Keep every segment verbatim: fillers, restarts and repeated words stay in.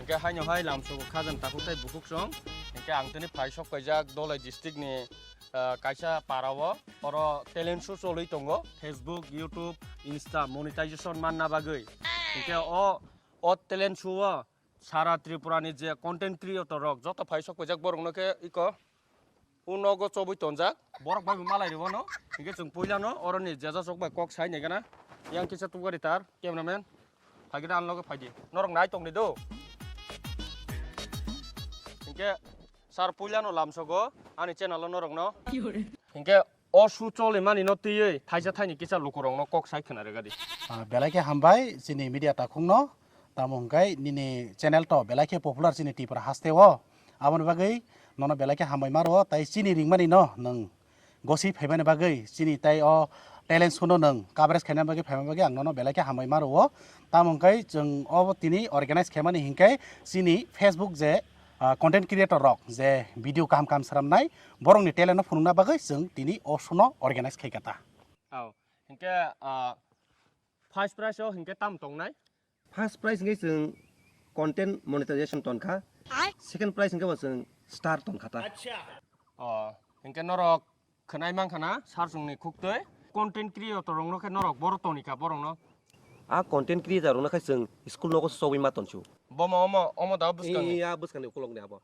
Khe haino hai lamsogo khajang takhuk tei bukhuk song. Hinkhe ang tini phai sok paijak Dholai district ni, ah, kaisa para o. Oro talent show cholwi tongo. Facebook, YouTube, Insta monetization manna bagwi. Hinkhe o, o talent show o sara Tripura ni je content creator rok joto phai sok paijak borok no khe iko u nogo chobwi tonjak. Borok bai bo malai rwano. Hinkhe chwng puila no oro ni jeja sok bai kok sai nai gana. Yang kisa tubgari tar cameraman. Phai gana ang loge phai di. Norok nai tong di do. Hinkhe sar puila no lamsogo ani channel o norok no. Hinkhe o su choli mani no twiwi thaisa thaini kisa lukurok no kok sai khna rega di. Ah, belai khe hambai chini media takhuk no, tamo hwnkhe nini channel to belai khe popular chini Tripura haste o, aboni bagwi nono belai khe hambai ma rwo, tai chini ringmani no nwng gosi phaimani bagwi chini tai o talent show no nwng coverage khaina bagwi phaima bagwi ang nono belai khe hambai ma rwo, tamo hwnkhe chwng obo tini organize khaimani hinkhe chini Facebook je ah, content creator rok je video kaham kaham sramnai, borokni talent no phunukna bagwi chwng tini o show no organize khai kha ta. Oh, hinkhe, ah, first prize o hinkhe tam tongnai? First prize hinkhe chwng content monetization ton kha. Second prize hinkhe bo chwng star ton kha ta. Oh, hinkhe norok khwnai mankha na, sir chwngni khuktwi. Content creator rokno khe norok boro tonikha borokno. A content creator rokno khe chwng school nogo chogwi ma tonsu. Bomo omo, omo da bwskangni? Iya, bwskangni ukulokni abo.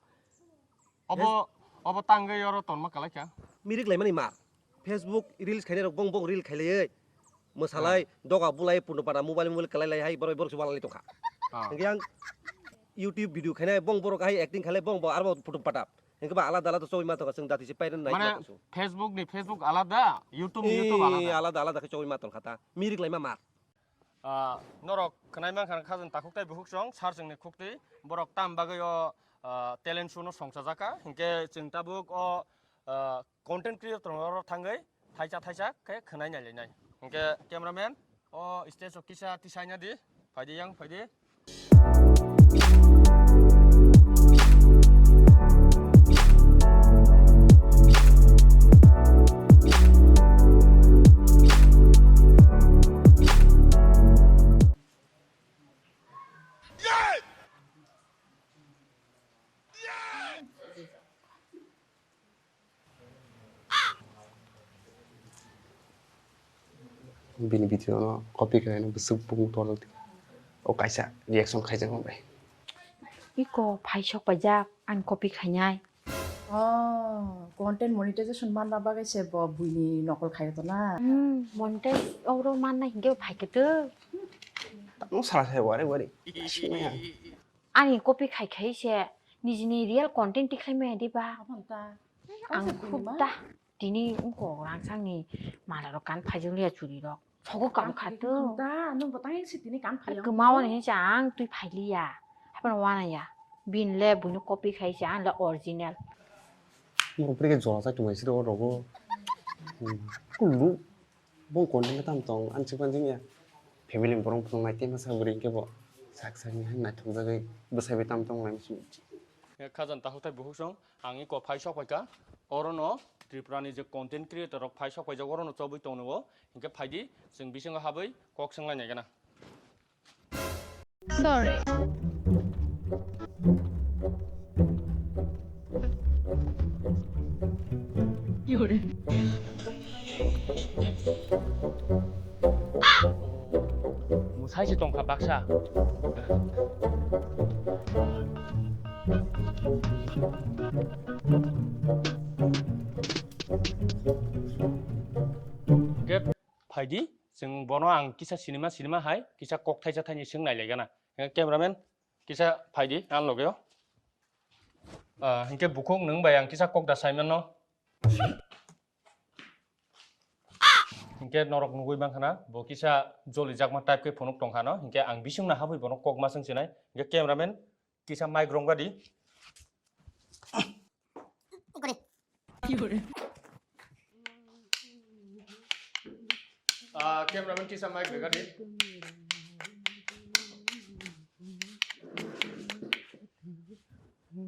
Obo, obo tangwi oro tonma kalaikha. Mirik laimani ma. Facebook reels khainai rok bong bong reel khailaiwi. Mwsalai, doga bulai, pundo pada mobile mobile kalai lai hai, borok borok se walai tongkha. Ah. Hingke ang YouTube video khainai bong borok hai acting khailai bong bo arbo putum pata. Hingke ba alada alada chogwi ma tongo chwng dati se pairani nai. Mane ma tongo. Facebook ni Facebook alada, YouTube ni YouTube alada. Alada alada khe chogwi ma tongkha ta. Mirik lai ma mar. Ah, norok khwnai mankha khajang takhuk tai bukhuk song, sir chwngni khukti, borok tam bagwi o, ah, talent show no songchajak kha, hinkhe chwng tabuk o, ah, content creator oro thangwi thaisa thaisa khe khwnai nai lainai. Hinkhe cameraman, o stage o kisa tisaina di, phaidi yang phaidi. Bini video no copy khaina bwswk bumung torjak di. O kaisa reaction khaijak bai. Iko phaisok paijak ang copy khainai. Oh, content monetization manna bagwi se bo buini nokol khaio to na? Hmm, monetize oro manna hinkhe bo phaikhe to. Tamo sara sai wari wari. Ani copy khai khai se nijini real content tikhlai maya diba? Abon ta. Ang khub ta. Tini wngkok rangchakni malarok kan phaijak liya churi rok. Sogo kam kha to. Da, nwng bo tang si tini kam khai. Kwma wani hinsa ang twi phailiya. Hapan wana ya. Bin le buino copy khai se ang le original. Mo upre ke jora chak tongmai si do rogo. Kulu. Bong content tam tong an chikpan jing ya. Family borong phunuk nai tema sa buri ke bo. Sak sak ni han nai thum jagai bwsai bai tam tong lai si. Khajang takhuk tai bukhuk song. Ang iko phai sok phaikha, orono Tripura ni je content creator rok phai sok phaijak, orono chobwi tongno, hinkhe phaidi chwng bisingo habwi kok swng lai nai gana. Sorry. Mwsai se tongkha baksa. Hingke phaidi, chwng bono ang kisa sinima, sinima hai, kisa kok thaisa thaini swng nai lai gana. Hingke cameraman, kisa phaidi, ang logeo. Ah, hingke bukhuk nwng bai ang kisa kok da sai mano. Hinkhe norok nugui mankha na, bo kisa jolijakma type khe phunuk tongkha no, hinkhe ang bising no habwi bono kokma swng sinai, hinkhe cameraman kisa mic rwngba di. Ah, cameraman kisa mic rwngba di.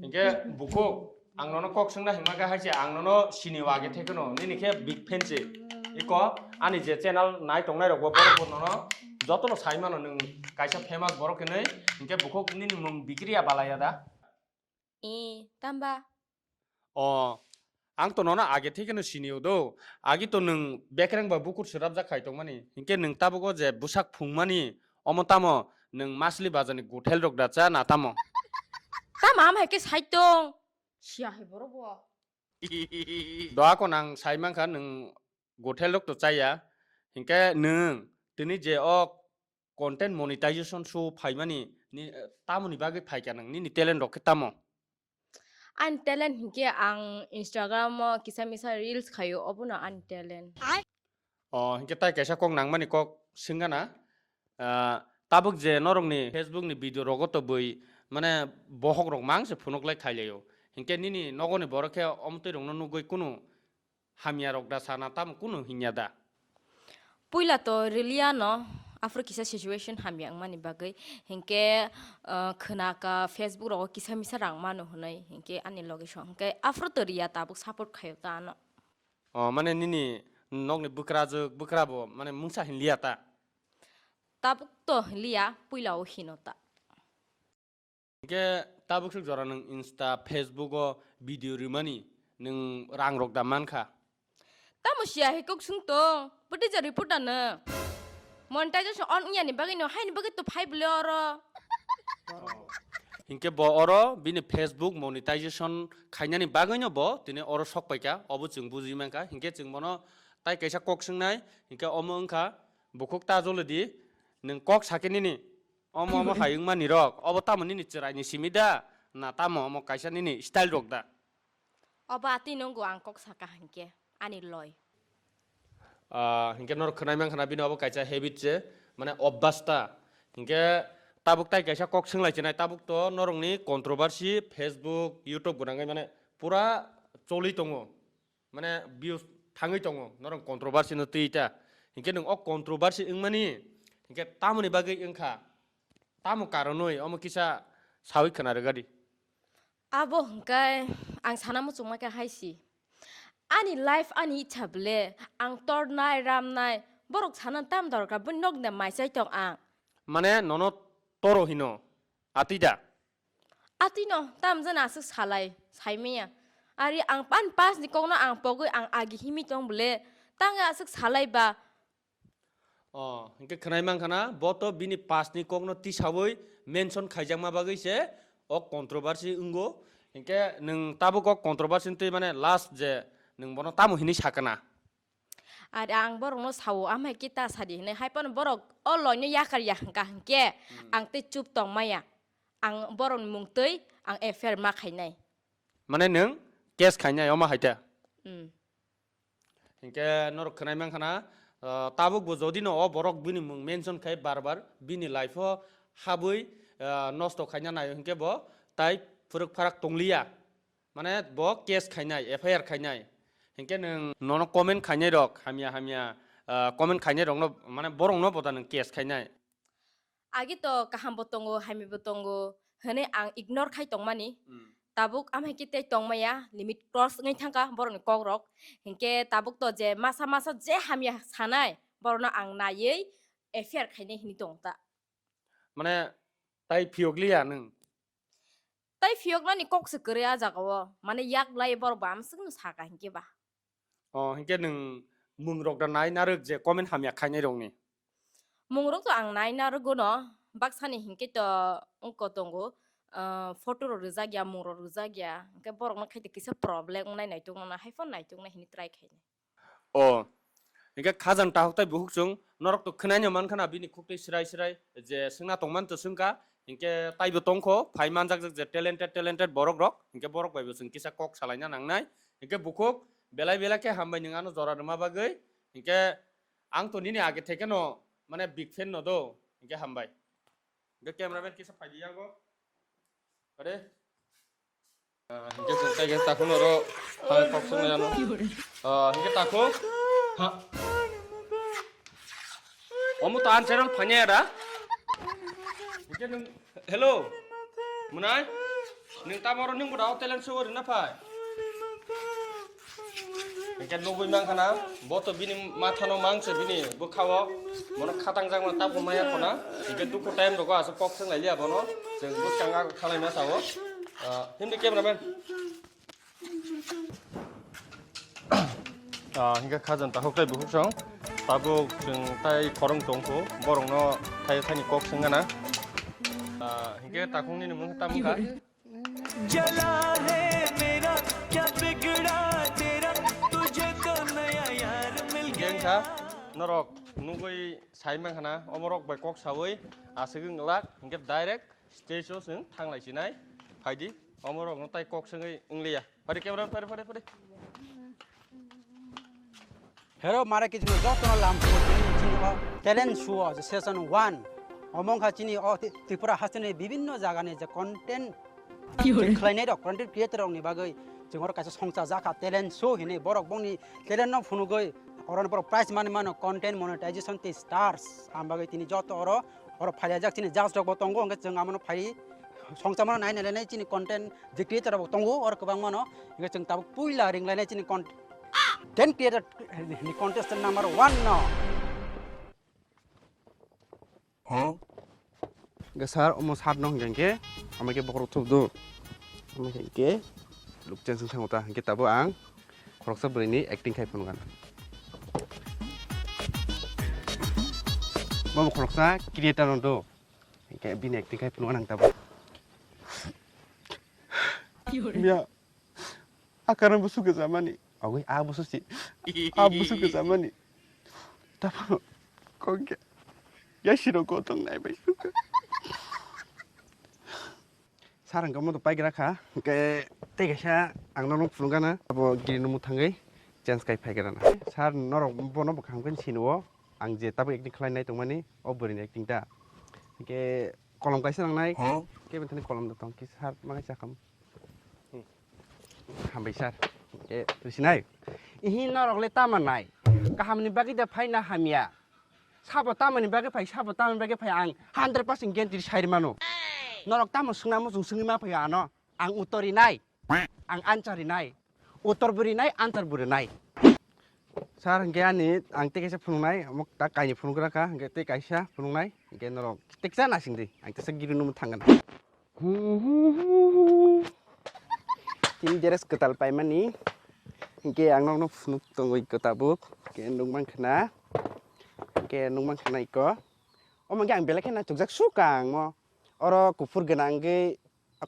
Hinkhe bukhuk, ang nono kok swngna himma khe hai se, ang nono sini wage thekeno, nini khe big fan se. Iko ani je channel nai tongnai rokbo borok bo nono Jotono sai mano nwng kaisa famous borok hinwi, hinkhe bukhuk nini mung bikriya balaiya da? E, tamba? O, ang to nono age thekeno sinio do. Agi to nwng bekreng ba bukur swrapjak khai tongmani. Hinkhe nwng tabuk o je bwsak phungmani, omo tamo nwng masli bazarni guthel rok da cha na tamo? Tamo am hai khe sai tong. Siya hai borok bo. Doa ko nang sai mankha nwng guthel rok to chaya. Hinkhe nwng tini je o content monetization show phaimani ni, tamoni bagwi phaikha nwng, nini talent rok khe tamo? Ani talent hinkhe ang Instagram o kisa misa reels khaio, obono ani talent. O, hinkhe tai kaisa kok nangmani kok swngana. Ah, tabuk je norokni Facebook ni video rogo to bui, mane, bohok rok mang se phunuk lai khailaio. Hinkhe nini nogoni borok khe omtwi rokno nugwi kunu hamya rok da sana tamo kunu hinya da? Puila to riliya no, aphuru kisa situation hamya wngmani bagwi. Hinkhe, ah, khwnaka Facebook rogo kisa misa rang mano hwnwi. Hinkhe ani loge song. Hinkhe aphuru to riya, tabuk support khaio ta ano. O, mane nini nokni bwkrajwk, bwkra bo, mane, mungsa hinliya ta? Tabuk to hinliya, puila o hino ta. Hinkhe tabuk swk jora nwng Insta, Facebook o video rimani nwng rang rok da mankha? Tamo siya hai kok swng tong, bwtwi ja report ano. Monetization on wngya ni bagwi no, haini bagwi to phai bwle oro. Hinkhe bo oro bini Facebook monetization khainani bagwi no bo tini oro sok paikha, obo chwng buji mankha. Hinkhe chwng bono tai kaisa kok swngnai, hinkhe omo wngkha, bukhuk ta jolodi, nwng kok sakhe nini, omo omo hai wngmani rok, obo tamo nini chwraini simi da, na tamo omo kaisa nini style rok da? Obo atwi nwngo ang kok saka hinkhe, ani loi. Ah, hinkhe norok khwnai mankha na bini obo kaisa habit se, mane obvas ta. Hinkhe tabuk tai kaisa kok swng lai chinai, tabuk to norokni controversy Facebook, YouTube gwnangwi mane pura choli tongo. Mane views thangwi tongo, norok controversy no twi ta. Hinkhe nwng o controversy wngmani hinkhe tamoni bagwi wngkha? Tamo karonwi omo kisa sawi khwna rwgadi. Abo hwnkhe ang sana muchungma khe hai si. Ani life ani ichha bwle, ang tornai, ramnai, borok sana tam dorkar, bini nokni mai chai tong ang. Mane nono toro hino, atwi da? Atwino tam jani aswk salai, saimanya. Ari ang ani pasni kokno ang pogwi ang agi himwi tong bwle, tangwi aswk salai ba? O, hinkhe khwnai mankha na, bo to bini pasni kokno tisawi mention khaijakma bagwi se o controversy wngo. Hinkhe nwng tabuk o controversy ni twi mane last je nwng bono tamo hinwi sakana? Ari ang borokno sao, amhai khe ta sadi hinwi, hai phano borok o loino yakar ya hwnkha hinkhe, hmm, ang tei chup tong maya. Ang borokni mung twi ang F I R ma khainai. Mane nwng case khainai omo hai ta? Hmm. Hinkhe norok khwnai mankha na, ah, tabuk bo jodi no o borok bini mung mention khai bar bar bini life o habwi, ah, nosto khaina naio hinkhe bo tai phwrwk pharak tongliya. Mane bo case khainai, F I R khainai. Hinkhe nwng nono comment khainai rok, hamya hamya, ah, comment khainai rokno, mane borokno bo da nwng case khainai? Agi to kaham bo tongo, hamya bo tongo, hwnwi ang ignore khai tongmani. Hmm. Tabuk amhai khe tei tongmaya, limit cross wngwi thangkha borokni kokrok. Hinkhe tabuk to je masa masa je hamya sanai, borokno ang naiwi F I R khainai hinwi tong ta. Mane tai phiyokliya nwng? Tai phiyoknani kok se kwrwi a jagao, mane yak lai borok bo amswkno saka hinkhe ba. O, hinkhe nwng mung rok da nai narwk je comment hamya khainai rokni? Mung rok to ang nai narwgo no, baksani hinkhe to wngko tongo, ah, photo rok rijak ya, mung rok rijak ya, hinkhe borokno khai to kisa problem wngnai naitukna, hai phano naitukna hinwi try khainai. O, hinkhe khajang tahuk tai buhuk chwng norok to khwnai no mankha na bini khuk twi srai srai je swngna tongmani to swngkha, hinkhe taibo tongkho phai manjak jak je talented talented borok rok, hinkhe borok bai bo chwng kisa kok salaina nangnai, hinkhe bukhuk belai belai khe hambai nwng ano jora rwma bagwi, hinkhe ang to nini age theke no mane big fan no do, hinkhe hambai. Hinkhe cameraman kisa phai di yago. Are? Ah, hinkhe chwng tei khe takhuk no oro hai kok swngnai ano. Ah, hinkhe takhuk. Ha. Omo to an channel phanya da. Hinkhe nwng, hello. Munai? Nwng tamo oro nwng bo da talent show rina phai. Hingke nugui mankha na, bo to bini mathano mangse bini bwkhao, bono khatang jakma tabuk maya khona, hingke dukhu time rogo aswk kok swng lai liya bono, chwng bwskang a khalai ma sao. Ah, himdi cameraman. Ah, hingke khajan takhuk tai bukhuk song, tabuk chwng tai khorang tongkhu, borokno thai thani kok swng gana. Ah, hingke takhuk nini mung tamo kha? जला है मेरा, क्या बिगड़ा तेरा, तुझे तो नया यार मिल गया। Norok nugui sai mankha na, omorok bai kok saui aswk wng glak, hingke direct stage o chwng thanglai sinai, phaidi, omorokno tai kok swngwi wng liya. Phaidi camera, phaidi, phaidi, phaidi. Hero mare kiching jotono lam chini o talent show o je session one. Omo wngkha chini o Ti-, Tripura hasteni bibinno jagani je content khlainai rok, content creator rokni bagwi chwng oro kaisa songcha jakha talent show hinwi borok bongni talent no phunugwi oro borok prize manwi mano content monetization tei stars. Am bagwi tini joto oro, oro phailajak chini judge rok bo tongo, hwnkhe chwng amono phai songcha mano nai nai nai chini content je creator rok tongo oro kwbang mano, hwnkhe chwng tabuk puila ringlainai chini content creator ni contestant number one no. Hwnkhe sir, omo sir no hwnkhe hwnkhe, omo khe bokhorok thubdo. Omo hwnkhe luk cheng sing thango ta, hwnkhe tabuk ang khoroksa bwrwini acting khai phunukha. Bo khoroksa creator no do. Hwnkhe bini acting khai phunukha nang tabuk. Miya. Akaran busu kwchamani. Agwi a busu si. A busu kwchamani. Tapano kok ya. Ya siro kotong nai bai suka. Sir hwnkhe omo to paigra kha. Hwnkhe tei kaisa ang nono phunukgana. Abo giri numu thangwi chance kai phaigrana. Sir norok bono bo kaham khe sinuo. Ang je tabuk acting khlai nai tongmani o bwrwini acting ta. Hwnkhe kolom kaisa nangnai. Huh? Kebeng thani kolom da tong ki sir mangai sakam. Hambai sir. E, sinai. Ihi norok le tama nai. Kaham ni bagwi da phai na hamya. Sabo tama ni bagwi phai, sabo tama ni bagwi phai ang hundred percent guarantee sai mano. Norok tamo sungna mo sung sungwi ma phai ano. Ang utori nai. Ang answer ri nai. Utor buri nai, answer buri nai. Sir, hwnkhe ani ang tei kaisa phunuknai, omo ta kaini phunukgra kha, hwnkhe tei kaisa phunuknai, hwnkhe norok tei kisa nasing di, ang tesa giri numu thangna. Tini dress kwtal paimani, hwnkhe ang nokno phunuk tongwi kwtabuk, hwnkhe nukmankha na, hwnkhe nukmankha na iko. Omo hwnkhe ang belai khe naithokjak sukha ang mo. Oro kuphur gwnang wngwi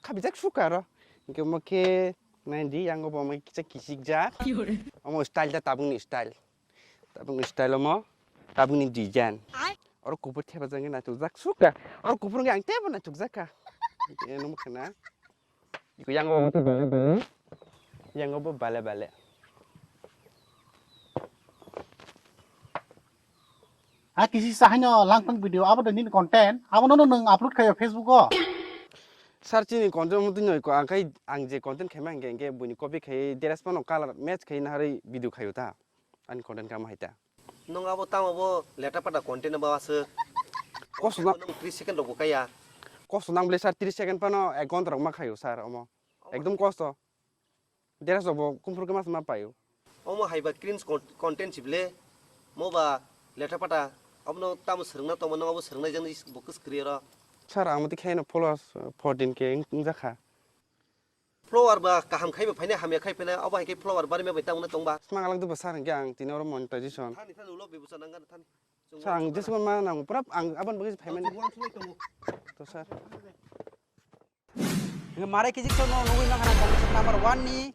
khabijak sukha aro. Hwnkhe omo khe naidi, yang bo omo kisa kichikjak. Omo style da tabukni style. Tabukni style omo, tabukni design. Oro kuphur thepajak wngwi naithokjak sukha. Oro kuphur wngwi ang teibo naithokjak kha. Hwnkhe nukmankha na. Iko yang bo bale bale. Yang bo bale bale. A kisi sahaino langpang video abo de nini content, abono no nwng upload khaio Facebook o. Sir, chini content mo twi noiko, ang khai ang je content khaima hingke hingke buini copy khai dress pano color match khai naharwi video khaio ta. Ani content kama hai ta. Nwng abo tamo bo leta pata content ba aswk. Kosto na- Nwng three second rok bo kaya. Kosto nang ble sir, three second pano ek ghonta rok ma khaio sir omo. Omo. Ekdom kosto. Dress rok bo kumphuru khe ma se ma paio. Omo hai ba cringe con-, content si ble. Mo ba leta pata. Abono tamo swrwngna tongma nwng abo swrwngnai jani bo kwswk kwrwi oro. Sir, ang mati khe no followers fourteen K wng-, wngjakha. Follower ba kaham khai ba phainai, hamya khai phainai, abo hai khe follower barima bai tamo tong ba. Smang lang duba sir, hingke ang tini oro monetization. Thani, thani, ulo bebusa nang gana, thani. Sir, ang jesma ma nang pura ang abon bagwi phaimani. Ang uansuk lai tongo. To sir. Hingke mare kijik song no nugui mang khana contestant number one ni.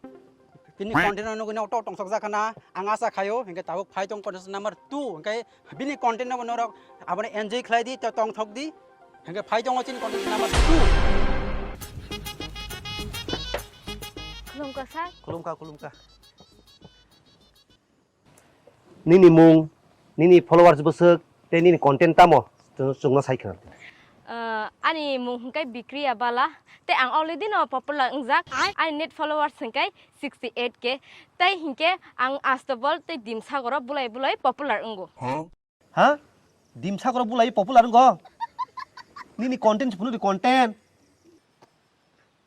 Tini content no nugui no to tongsok jak khana, ang asa khayo, hingke tabuk phai tong contestant number two, hingke bini content no norok abono enjoy khlai di, to tong thok di. Hingke phai tongo chini contestant number two. Khulumkha sir. Khulumkha, khulumkha. Nini mung, nini followers bwswk, tei nini content tamo chwng, chwngno sai khna. Ah, ani mung hwnkhe Bikriya Bala, tei ang already no popular wngjak. Ai? Ani net followers hwnkhe sixty eight K, tei hinkhe ang Astabol tei Dimsagoro bulai bulai popular wngo. Ha? Dimsagoro bulai popular wngo? Nini content se phunukdi content.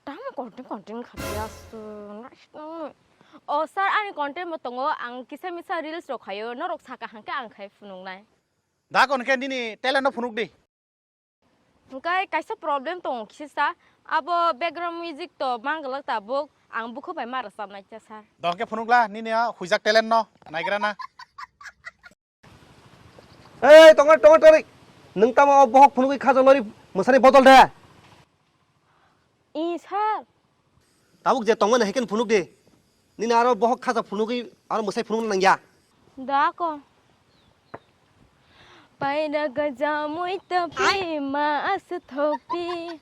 Tamo content, content khapiya su, naisno. O sir, ani content bo tongo, ang kisa misa reels rok khaio, norok saka hangke ang khai phunuknai. Da kon khe nini talent no phunuk di. Hwnkhe kaisa problem tongo kisa sa, abo background music to manglak tabuk, ang bukhu bai ma rwchapnai cha sir. Da hwnkhe phunukla nini a huijak talent no naigra na. Ei, tongo, tongo, tongo. Nwng tamo o bohok phunugwi khajo lori mwsani bodol de? I, sir. Tabuk je tongmani hai khe phunuk de. Nini aro bohok khaja phunugwi aro mwsai phunukna nangya. Da ko. Paida gajamui tapi ma asthokpi.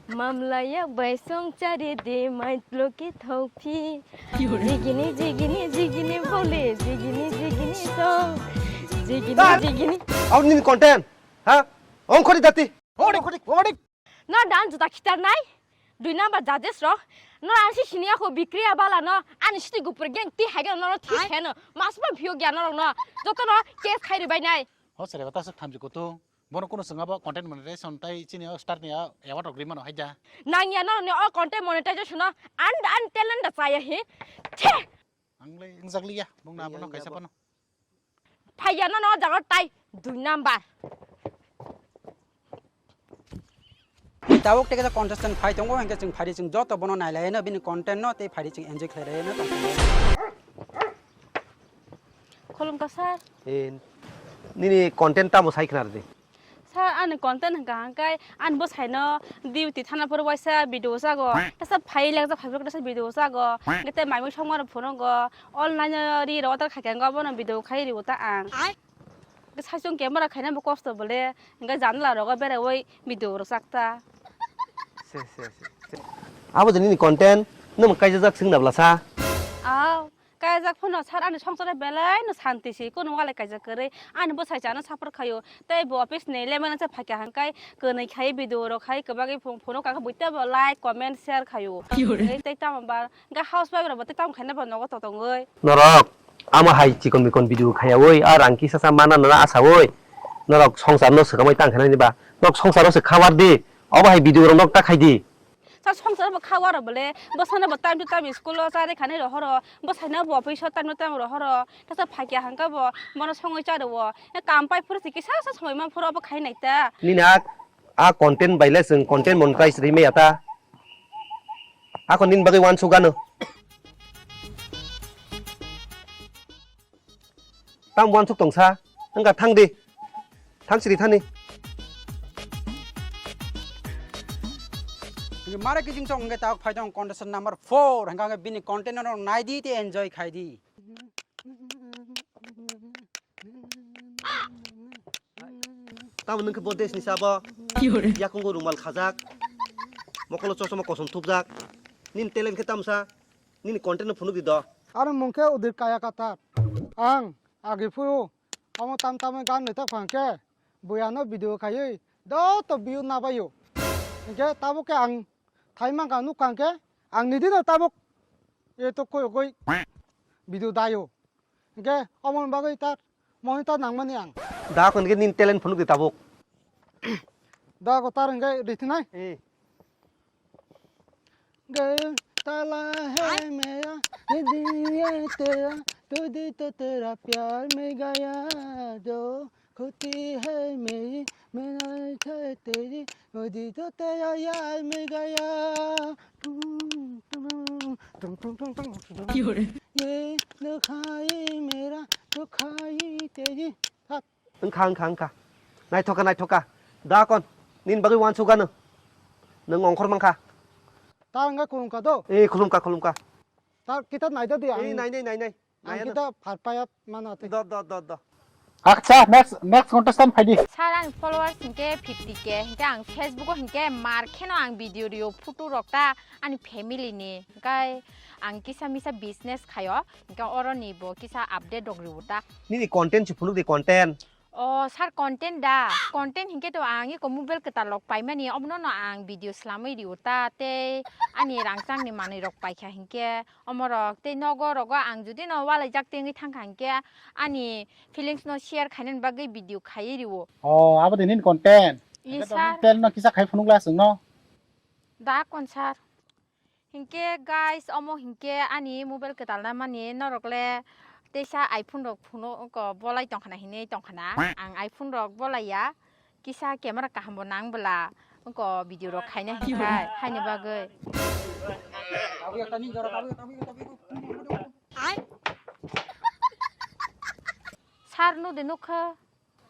Mamlaya baisong chari di maitloki thokpi. Jigini, jigini, jigini bole, jigini, jigini song. Jigini, jigini. Abo nini content, ha? Ongkhori dati. Ongkhori, ongkhori. No dan juta khitar nai. Dui number judges rok. No ang si sini ako bikriya bala no. Ani siti gupur geng ti haiga no thi kheno. Masma phio gya no no. Joto no case khai ribai nai. Ho sere bata suk thamji kutung. Bono kuno swnga bo content monetization tai chini o star ni award rok rima no haida. Nang ya no ni o content monetization no. An an talent da chaya hi. Che. Ang le wngjakliya, bung na bono kaisa phano. Phaiya no no jaga tai dui number. Tabuk tei kaisa contestant phai tongo, hwnkhe chwng phaidi chwng joto bono nailaiano, bini content no tei phaidi chwng enjoy khlailaiano tongthokno. Khulumkha sir. Eh, nini content tamo sai khna rwdi? Sir, ani content hwnkha hwnkhe ani bwsaino duty thana phuru waisa video chago. Tesa phai lekjak phai phuru tesa video chago. Hwnkhe tei maimui songmano phunukgo. Online ri rw ta khaikhe hwnkhe abono video khai ribo ta ang. Ai. Hwnkhe saichung camera khaina bo kosto bole. Hwnkhe janala rogo berai oi video rwchak ta. Se, se, se, se. Abo je nini content, nwng kaijajak swngna bwlasa? Aw. Kaijak phano sir ani songsaro belai no santi si, kuno walai kaijak kwrwi. Ani bwsai chano support khaio. Tei bo office ni lemai langsa phaikha hwnkhe kwnwi khai video rok khai kwbagwi phone phone o kaka buita bo like, comment, share khaio. Tei tamo ba hwnkhe house wife rok bo tei tamo khaina bo nogo totongwi. Norok ama hai chikon mikon video khaiyawi, a rang kisa sa mana nana asawi. Norok songsar no swkamwi tang khainani ba. Norok songsar no se khabar di. Obo hai video rok nok ta khai di. Sa songsar bo kha waro bole, bwsano bo time to time school o chari khani rohoro, bwsaino bo office o time to time rohoro, tasa phakya hangka bo, bono songwi charo o, kam pai phuru si kisa sa somoi ma phuru obo khai nai ta. Nini a, a content bai le chwng content monetize ri maya ta. Ako nini bagwi wansuk gano. Tam wansuk tongsa, wngkha thang di. Thang siri thani. Mare kijing chong hwnkhe tabuk phai tong contestant number four, hwnkha hwnkhe bini content no nai di tei enjoy khai di. Tamo nwng khe bo desh ni sabo. Yakungo rumal khajak. Mokolo chosma kosom thupjak. Nini talent khe tamsa. Nini content no phunuk di do. Ani mung khe Udir Kaya Kathar. Ang agi phuru omo tam tamwi gan nai tak phang khe buya no video khaiwi doto view na baio. Hingkhe tabuk khe ang thai mangkha nuk kha hingkhe ang nidi no tabuk e to koi koi video daio. Hingkhe omo bagwi tak monitor nangmani ang. Da kon khe nini talent phunuk di tabuk. Da ko tar hingkhe rithinai. Eh. गया ताला है मेरा, ये दिल ये तेरा, तू दी तो तेरा प्यार मिल गया जो खुशी है मेरी, मेरा है तेरी, वो दी तो तेरा यार मिल गया। टुम, टुम, टुम, टुम, टुम, टुम, टुम। ये दुखाई मेरा, दुखाई तेरी। Wngkha, wngkha, wngkha. Naithoka, naithoka. Da kon, nini bagwi wansuk gano. Nwng ongkhor mankha. Ta wngkha khulumkha do? Eh, khulumkha, khulumkha. Ta kita naida di ang. Eh, nainai, nainai. Ang kita pharpaya mano te. Do, do, do, do. Acha, next, next contestant phaidi. Sir, ang followers hinkhe fifty K, hinkhe ang Facebook o hinkhe mar kheno ang video rio, photo rok ta ani family ni. Hinkhe ang kisa misa business khayo, hinkhe oro ni bo kisa update rok rio ta. Nini content si phunuk di content. O sir, content da? Content hinkhe to ang eko mobile kwtal rok paimani, obono no ang video slamwi rio ta, tei ani rangchak ni manwi rok paikha hinkhe omorok tei nogo rogo ang jodi no walaijak tengwi thangkha hinkhe ani feelings no share khainani bagwi video khaiwi rio. O, abo de nini content. Yes, sir. Content no kisa khai phunukla chwngno. Da kon sir. Hinkhe guys, omo hinkhe ani mobile kwtal na mani norok le teisa iPhone rok phuno ko bolai tongkhana hinwi tongkhana. Ang iPhone rok bolai ya, kisa camera kaham bo nang bwla ko video rok khaina hinkhai, haini bagwi. Sir, no de nukha.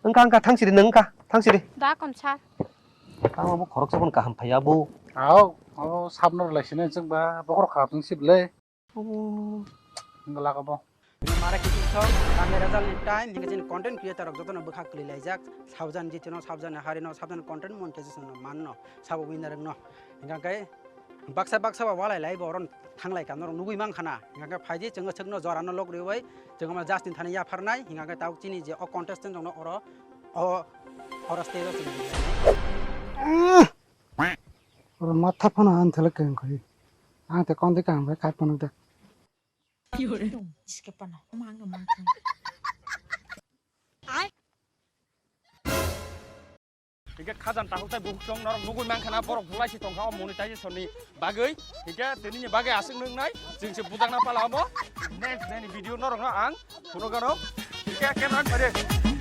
Wngkha, wngkha, thang siri, nwng wngkha, thang siri. Da kon sir. Tamo bo khoroksa bono kaham phaiya bo. Ao, o sabno rwlai sini chwng ba bokhorok khap chwng sibole. Obo. Wngkha laka bo. Mara kiting song, kami result ni time, hinga chini content creator rok jotono bwkha kwlwi laijak. Sabjan jitino, sabjan harino, sabjan content monetization no manno, sabo winner no. Hinga kai baksa baksa ba walai lai bo ron thanglai ka norok nugui mang khana. Hinga kai phaidi chwng swkno jora no lok riwi, chwng ma Justin thani yapharnai, hinga kai tabuk chini je o contestant rok no oro, o, oro stage o chwng. Ah! Oro matha phano han thala keng khai. Ang te kon de kang bai khat phano da. Skip pano. Mang mang. Hingke khajan tahuk tai bukhuk song norok nugui mang khana borok bulai si tongkha o monetization ni bagwi. Hingke tini ni bagwi aswk nung nai chwng se bujak na pala omo. Next day ni video norok no ang phunuk ano. Hingke camera ni phaide.